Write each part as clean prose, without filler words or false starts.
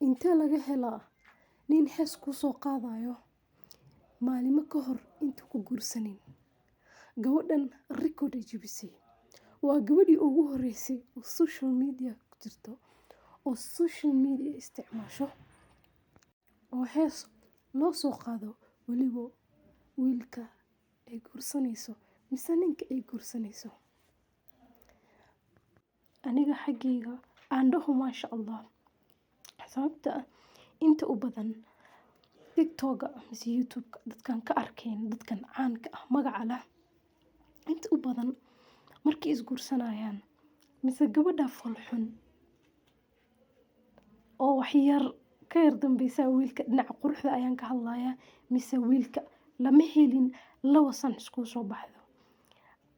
Intee laga helaa nin hees kuu soo qaadayo maalimo ka hor intuu ku guursanin? Gabadhan record ay jebisay. Waa gabadhii ugu horreysay oo social media ku jirto, oo social media isticmaasho, oo hees loo soo qaado weliba wiilka ay guursanayso mise ninka ay guursanayso. Aniga xaggayga aan dhaho Masha Allah. Sababta ah inta u badan TikTok-ga mise YouTube-ka dadkan ka arkayn, dadkan caanka ah magaca lah. Inta u badan markii is guursanayaan mise gabadha fol xun oo wax yar ka yar danbeysa wiilka dhinaca quruxda ayaan ka hadlayaa, mise wiilka lama helin laba san isku soo baxdo.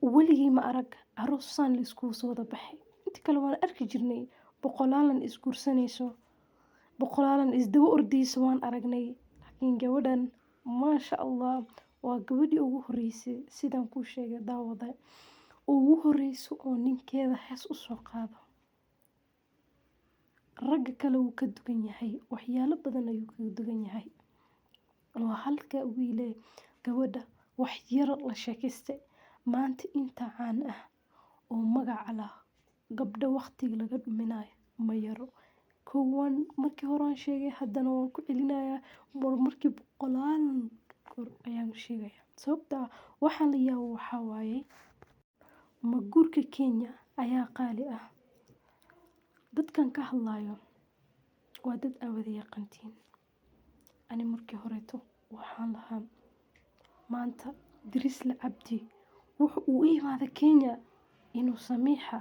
Weligii ma arag aroos san la iskugu soo wada baxay. Inta kale waan arki jirnay boqolaalan is guursanayso, boqolaalan is daba ordayso waan aragnay. Laakiin gabadhan Masha Allah waa gabadhii ugu horreysay sidaan kuu sheegay daawada ugu horreysay oo ninkeeda hees u soo qaado. Ragga kale wuu ka duwan yahay, waxyaalo badan ayuu kaga duwan yahay. Waa halka wiile gabadha wax yar la sheekaystay maanta inta caan ah oo magaca lah gabdho waqtiga laga dhuminayo ma yaro. Kowan markii hore aan sheegay haddana waan ku celinayaa markii boqolaal kor ayaan u sheegaya. Sababta ah waxaan la yaabo waxaa waaye ma guurka Kenya ayaa qaali ah. Dadkan ka hadlayo waa dad aad wada yaqaantiin. Ani markii horeeto waxaan lahaa maanta Dirisle Cabdi wuxuu u imaaday Kenya inuu Samiixa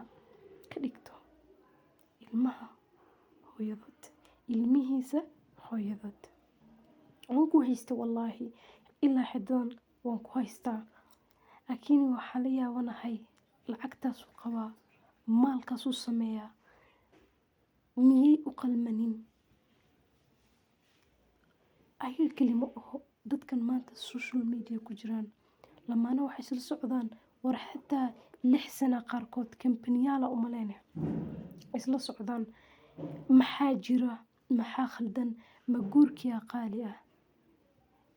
ka dhigto ilmaha hooyadood, ilmihiisa hooyadood. Waan ku haystay wallaahi ilaa xiddan waan ku haystaa. Laakiin waxaa la yaabanahay lacagtaas uu qabaa, maalkaas uu sameeyaa, miyay u qalmanin? Ayaga kali ma aho dadkan maanta social media ku jiraan. Lamaana waxay isla socdaan war xitaa 6 sano qaarkood kampaniyaal u maleynaya isla socdaan. Maxaa jira? Maxaa khaldan? Ma guurkiyaa qaali ah?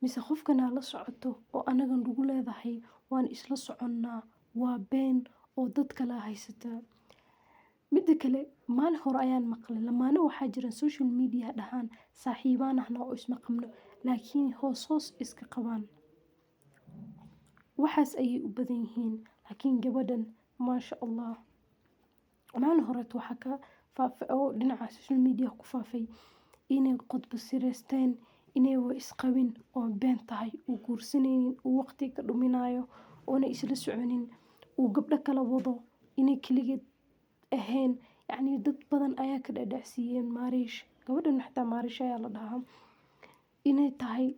Mise qofkan aad la socoto oo anaga nagu leedahay waan isla soconnaa waa been oo dad kale haysataa. Midda kale, maalin hore ayaan maqlay lamaane waxaa jira social media dhahaan saaxiibaan ahna oo isma qabno, laakiin hoos hoos iska qabaan. Waxaas ayay u badan yihiin. Laakiin gabadhan Masha Allah. Maalin horeeto waxaa ka faafay oo dhinaca social media ku faafay inay khudbo sireysteen, inay wa isqabin oo been tahay, uu guursanaynin, uu waqti ka dhuminayo, oona isla soconin, uu gabdho kala wado, inay kaligeed ahayn. Yacni dad badan ayaa ka dhadhacsiiyeen Maariish. Gabadhan xitaa Maariish ayaa la dhahaa. Inay tahay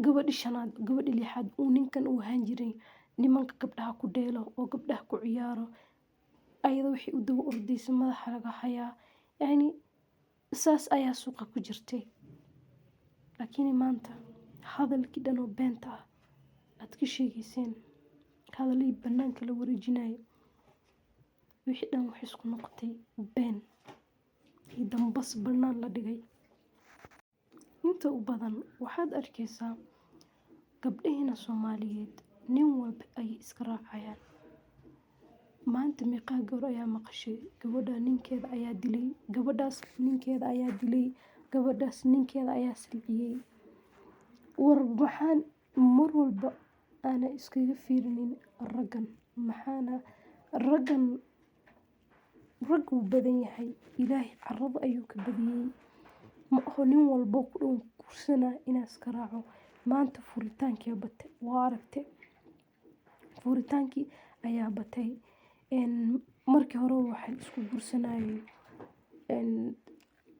gabadhi shanaad, gabadhi lixaad uu ninkan uu ahaan jiray nimanka gabdhaha ku dheelo oo gabdhaha ku ciyaaro. Ayada waxay u daba ordayso madaxa laga hayaa. Yacni saas ayaa suuqa ku jirtay. Laakiin maanta hadalkii dhan oo beenta ah aad ka sheegayseen, hadalihii banaanka la wareejinayo, wixii dhan waxay isku noqotay been iyo dambas banaan la dhigay. Inta u badan waxaad arkaysaa gabdhaheena Soomaaliyeed nin walba ayay iska raacayaan. Maanta meeqa goor ayaa maqashay gabadha ninkeeda ayaa dilay, gabadhaas ninkeeda ayaa dilay, gabadhaas ninkeeda ayaa silciyay. War maxaan mar walba aana iskaga fiirinin raggan? Maxaana raggan rag uu badan yahay? Ilaahay carrada ayuu ka badiyay. Ma aho nin walbo ku dhow guursanaa inaa iska raaco. Maanta furitaankii batay, waa aragtay. Furitaankii ayaa batay. Markii hore waxay isku guursanayeen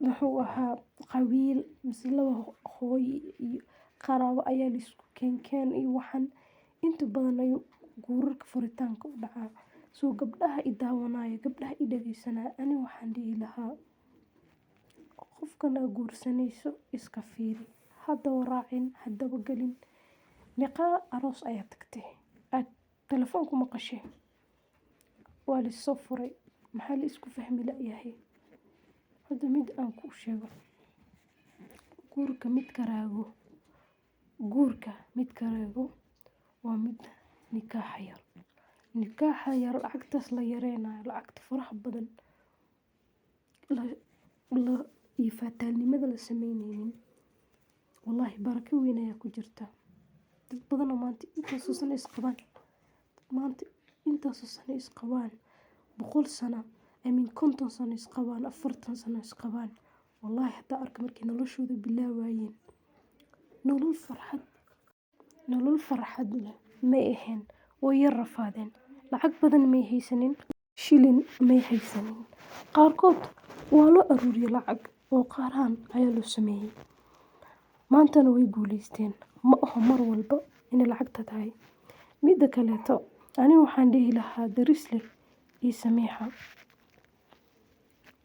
muxuu ahaa qabiil mise laba hooyo iyo qaraabo ayaa la isku keenkeen iyo waxan inta badan ayuu guurarka furitaanka u dhacaa. So gabdhaha i daawanaya, gabdhaha i dhageysanaya, ani waxaan dhihi lahaa qofkan aad guursanayso iska fiiri. Haddaba raacin, haddaba gelin. Meeqa aroos ayaa tagtay aad telefoon ku maqashay? Waa la soo furay. Maxaa la isku fahmi la'yahay? Hada mid aan kuu sheego, guurka midka raago, guurka midka raago waa mid nikaaxa yar. Nikaaxa yar lacagtaas la yareynayo, lacagta faraha badan iyo fataalnimada la sameyneynin. Wallahi barako weyn ayaa ku jirta. Dad badan oo maanta intaasoo sano is qabaan, maanta intaasoo sano is qabaan, 100 sano, I mean 50 sano is qabaan, 40 sano is qabaan. Wallahi hadaa arko markay noloshooda bilaabayeen, nolol farxad, nolol farxad leh may ahayn. Way yar rafaadeen. Lacag badan may haysanin, shilin may haysanin. Qaarkood waa loo aruuriyay lacag oo qaaraan ayaa loo sameeyay. Maantana way guuleysteen. Ma aho mar walba inay lacagta tahay. Midda kaleeto, ani waxaan dhihi lahaa Dirisle iyo Samiixa,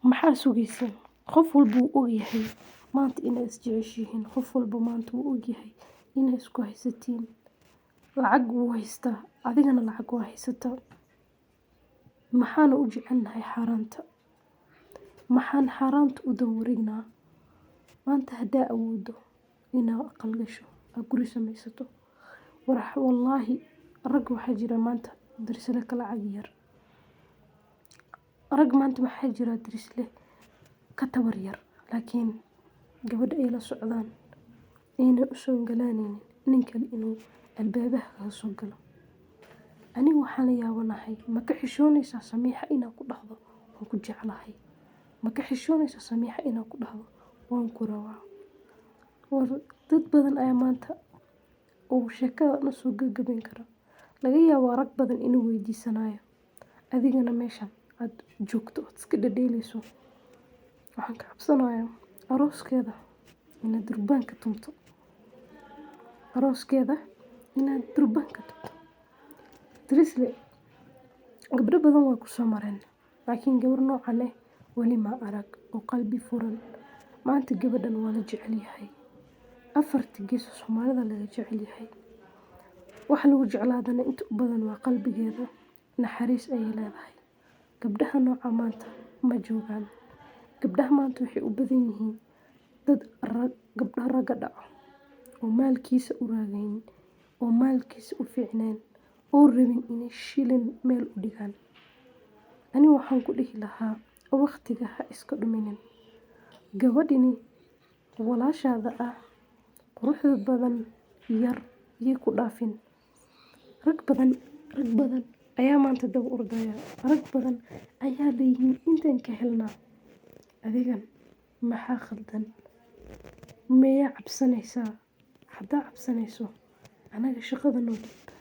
maxaa sugayseen? Qof walba wuu ogyahay maanta inay is jeceshihiin. Qof walba maanta wuu ogyahay inay isku haysatiin. Lacag wuu haystaa, adigana lacag waa haysataa. Maxaana u jecelnahay xaaraanta? Maxaan xaaraanta u daba? Maanta haddaa awoodo inaad aqal gasho, aad guri samaysato. Wallaahi rag waxaa jira maanta Dirisle ka lacag yar. Rag maanta waxaa jira Dirisle ka tabar yar, laakiin gabadha ay la socdaan ayna u soo galaanaynin nin kale inuu albaabaha kaga soo galo. Anigu waxaan la yaabanahay, ma ka xishoonaysaa Samiixa inaad ku dhahdo waan ku jeclahay? Ma ka xishoonaysaa Samiixa inaad ku dhahdo waan ku rabaa? War dad badan ayaa maanta oo sheekada na soo gabagabayn kara. Laga yaabaa rag badan inuu weydiisanayo. Adigana meeshan aad joogto ood iska dhadheeleyso. Waxaan ka cabsanayaa arooskeeda inaad durbaan ka tumto. Arooskeeda inaad durbaan ka tumto. Dirisle, gabdho badan way ku soo mareen, laakiin gabar noocan eh weli ma arag oo qalbi furan. Maanta gabadhan waa la jecel yahay. Afarta gees oo Soomaalida laga jecel yahay. Waxa lagu jeclaadana inta u badan waa qalbigeeda, naxariis ayay leedahay. Gabdhaha nooca maanta ma joogaan. Gabdhaha maanta waxay u badan yihiin dad rag, gabdho ragga dhaco oo maalkiisa u raagayn, oo maalkiisa u fiicnayn, oo rabin inay shilin meel u dhigaan. Ani waxaan ku dhihi lahaa waqtiga ha iska dhuminin. Gabadhini walaashaada ah, quruxda badan, yar yay ku dhaafin. Rag badan, rag badan ayaa maanta daba ordaya. Rag badan ayaa leeyihiin intaan ka helnaa. Adigan maxaa khaldan? Miyaa cabsanaysaa? Haddaa cabsanayso, anaga shaqada noo dhiib.